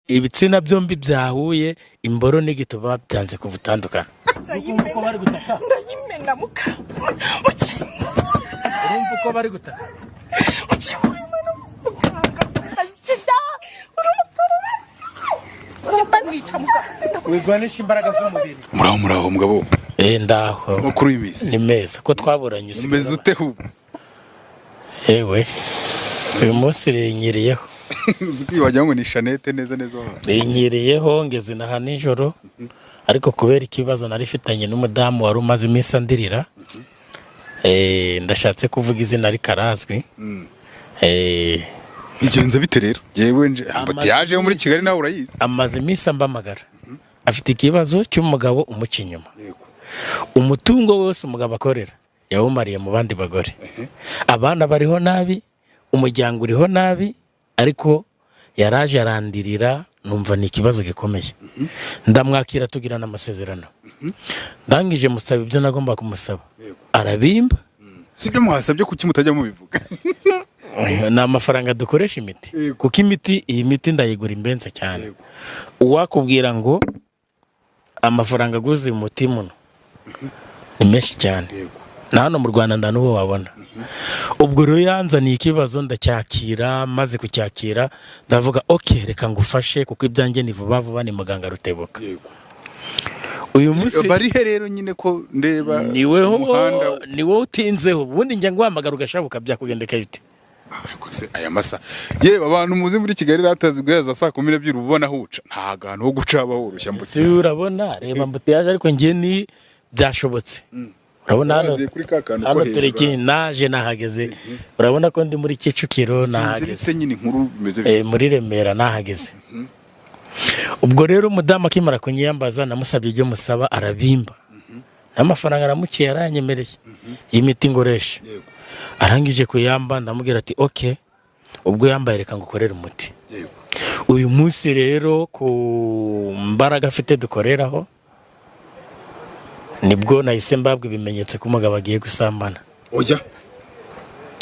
Ibitsina byombi byahuye, imboro n'igituba byanze kuvutandukana. Urumva uko bari gutaka? Ndayimena muka. Urumva uko bari gutaka? Wigwanisha imbaraga z'umubiri. Muraho, muraho mugabo. Ndaho. Amakuru y'iminsi? Ni meza, ko twaburanye usigaye. Umeze ute ubu? Yewe, uyu munsi rinyiriyeho. Uzi ko wagira ngo ni Shanete neza neza wabaye. Rinyiriyeho, ngeze inaha nijoro, ariko kubera ikibazo nari mfitanye n'umudamu wari umaze iminsi andirira, ndashatse kuvuga izina ariko arazwi. Bigenze bite rero? Yewe nje ambutiyaje yo muri Kigali nawe urayizi. Amaze iminsi ambamagara, afite ikibazo cy'umugabo umuca inyuma. Umutungo wose umugabo akorera yawumariye mu bandi bagore, abana bariho nabi, umuryango uriho nabi, ariko yaraje arandirira, numva ni ikibazo gikomeye. Ndamwakira, tugirana amasezerano, ndangije musaba ibyo nagomba kumusaba, arabimba. Sibyo mwasabye, kuki mutajya mubivuga? Ni amafaranga dukoresha imiti. Kuko imiti, iyi miti ndayigura imbenze cyane. Uwakubwira ngo amafaranga aguze uyu muti muno ni menshi cyane, na hano mu Rwanda nda n'uwo wabona. Ubwo rero yanzaniye ikibazo, ndacyakira. Maze kucyakira ndavuga: "Ok, reka ngufashe," kuko ibyanjye ni vuba vuba, ni muganga Rutebuka. Uyu munsi Bari he rero nyine ko ndeba niweho? umuhanda? Ni wowe utinzeho. Ubundi njya nguhamagara ugashabuka, byakugendeka bite? Ariko se aya masa, yewe abantu muzi muri Kigali ratazi guhera za saa 12 ubona aho uca, nta hantu ho guca haba horoshye Si mbuti. urabona, reba ambutiyaje, ariko njye ni byashobotse. Urabona hano Waziye kuri ka kantu ko hano turi hejuru. iki, naje nahageze. Urabona ko ndi muri Kicukiro. Bigenze Nahageze. bite nyine, inkuru bimeze bite? Muri Remera nahageze. Ubwo rero umudamu akimara kunyiyambaza, namusabye ibyo musaba, arabimba, n'amafaranga aramuciye, aranyemereye y'imiti ngoresha. Arangije kuyamba, ndamubwira ati: "Ok, ubwo yambaye reka ngukorere umuti." Uyu munsi rero ku mbaraga afite dukoreraho, nibwo nahise mbabwa ibimenyetso ko umugabo agiye gusambana. Oya,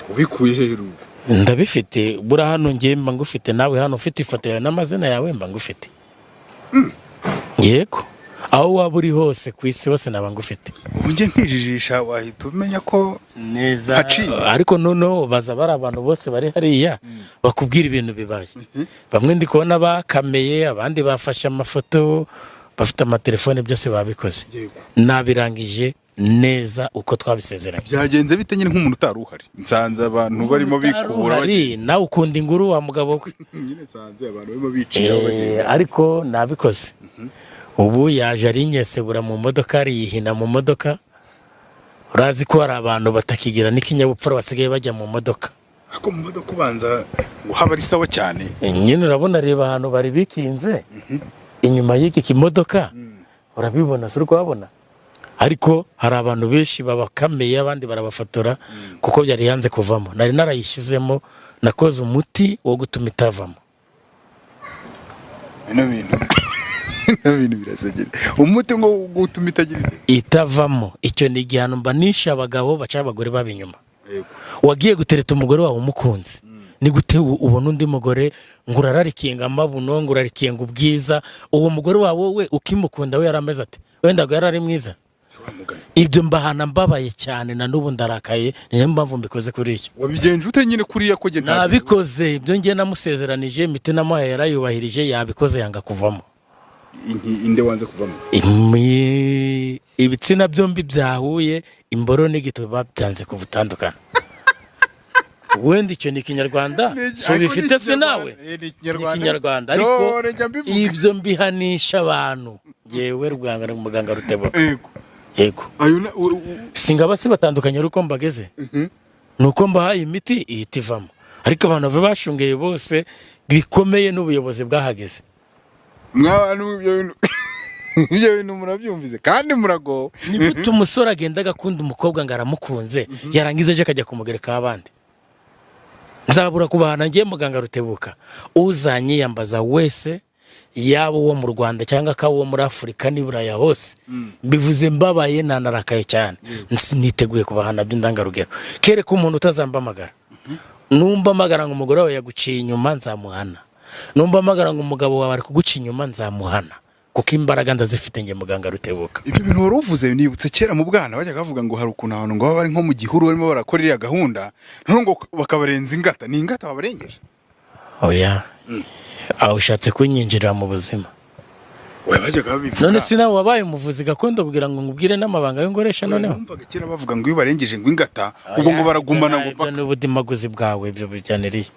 ubikuye hehe ubu? Ndabifite. Buriya hano ngiye mba ngufite, nawe hano ufite ifoto yawe n'amazina yawe, mba ngufite. Yego, aho waba uri hose ku isi hose naba ngufite. Ubu njye nkijijisha wahita umenya ko neza haciye. Ariko noneho baza bari abantu bose bari hariya bakubwira ibintu bibaye. Bamwe ndi kubona bakameye, abandi bafashe amafoto, bafite amatelefone, byose babikoze. Nabirangije neza uko twabisezeranye. Byagenze bite nyine nk'umuntu utari uhari? Nsanze abantu barimo bikubura. Uhari nawe ukunda inguru wa mugabo we. Nyine nsanze abantu barimo bicira bagenda. Ariko nabikoze. Ubu yaje arinyesebura mu modoka, ariyihina mu modoka. Urazi ko hari abantu batakigira n'ikinyabupfura, basigaye bajya mu modoka. Ariko mu modoka ubanza ngo haba ari sawa cyane. Nyine urabona, reba ahantu bari bikinze inyuma y'iki kimodoka, urabibona, si uri kuhabona? Ariko hari abantu benshi babakameye, abandi barabafotora, kuko byari yanze kuvamo. Nari narayishyizemo, nakoze umuti wo gutuma itavamo. Bino bintu birasekeje. Umuti ngo gutuma itagira ite? Itavamo. Icyo ni igihano mba nishe abagabo baca abagore baba inyuma. Wagiye gutereta umugore wawe umukunzi, ni gute ubona undi mugore ngo urararikinga amabuno, ngo urarikinga ubwiza? Uwo mugore wawe we ukimukunda we yari ameze ate? Wenda ngo yari ari mwiza. Ibyo mbahana mbabaye cyane, na n'ubu ndarakaye, ni nayo mpamvu mbikoze kuri icyo. Wabigenje ute nyine kuriya ko njye ntabwo Nabikoze ibyo ngiye namusezeranije, imiti namuhaye yarayubahirije, yabikoze, yanga kuvamo. Inde wanze kuvamo? Ibitsina byombi byahuye, imboro n'igituba byanze kuvutandukana. Wenda icyo ni ikinyarwanda. Si Ariko ni ubifite se nawe? Ikinyarwanda. Ni Ni ikinyarwanda. ikinyarwanda, ariko Dore njya mbivuga. ibyo mbihanisha abantu yewe rwanga muganga Rutebuka. Yego. Ayo Singaba si batandukanye ari uko mbageze, ni uko mbahaye imiti ihita ivamo, ariko abantu baba bashungeye bose bikomeye n'ubuyobozi bwahageze. Mwabantu, ibyo bintu murabyumvise kandi muragowe. Ni gute umusore agenda agakunda umukobwa ngo aramukunze, yarangiza ejo akajya kumugerekaho abandi? Nzabura kubahana ngiye muganga Rutebuka. Uzanyiyambaza wese, yaba uwo mu Rwanda cyangwa akaba uwo muri Afurika n'i Buraya hose, mbivuze mbabaye, nanarakaye cyane. Niteguye kubahana by'indangarugero. Kereka umuntu utazambamagara. Numbamagara ngo umugore wawe yaguciye inyuma, nzamuhana. Numpamagara ngo umugabo wawe ari kuguca inyuma, nzamuhana, kuko imbaraga ndazifite njye muganga Rutebuka. Ibyo bintu wari uvuze nibutse kera mu bwana bajyaga bavuga ngo hari ukuntu abantu ngo baba bari nko mu gihuru barimo barakora iriya gahunda, noneho ngo bakabarenza ingata. Ni ingata babarengeje? Oya, aho ushatse kunyinjirira mu buzima. Oya, bajyaga babivuga. None si nawe wabaye umuvuzi gakondo kugira ngo ngubwire n'amabanga y'ingoresha noneho? Numvaga kera bavuga ngo iyo barengeje ngo ingata, ubwo ngo baragumana ngo Ibyo mpaka. ni ubudimaguzi bwawe, ibyo bijyaniriye.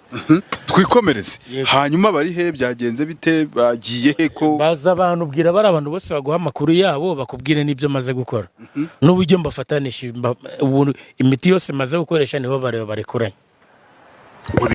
Twikomereze. Yego. Hanyuma bari he? Byagenze bite? Bagiye he ko? Baza abantu, ubwira bari abantu bose baguha amakuru yabo, bakubwire n'ibyo maze gukora n'uburyo mbafatanisha, ubu imiti yose maze gukoresha nibo bareba barekuranye. Ngo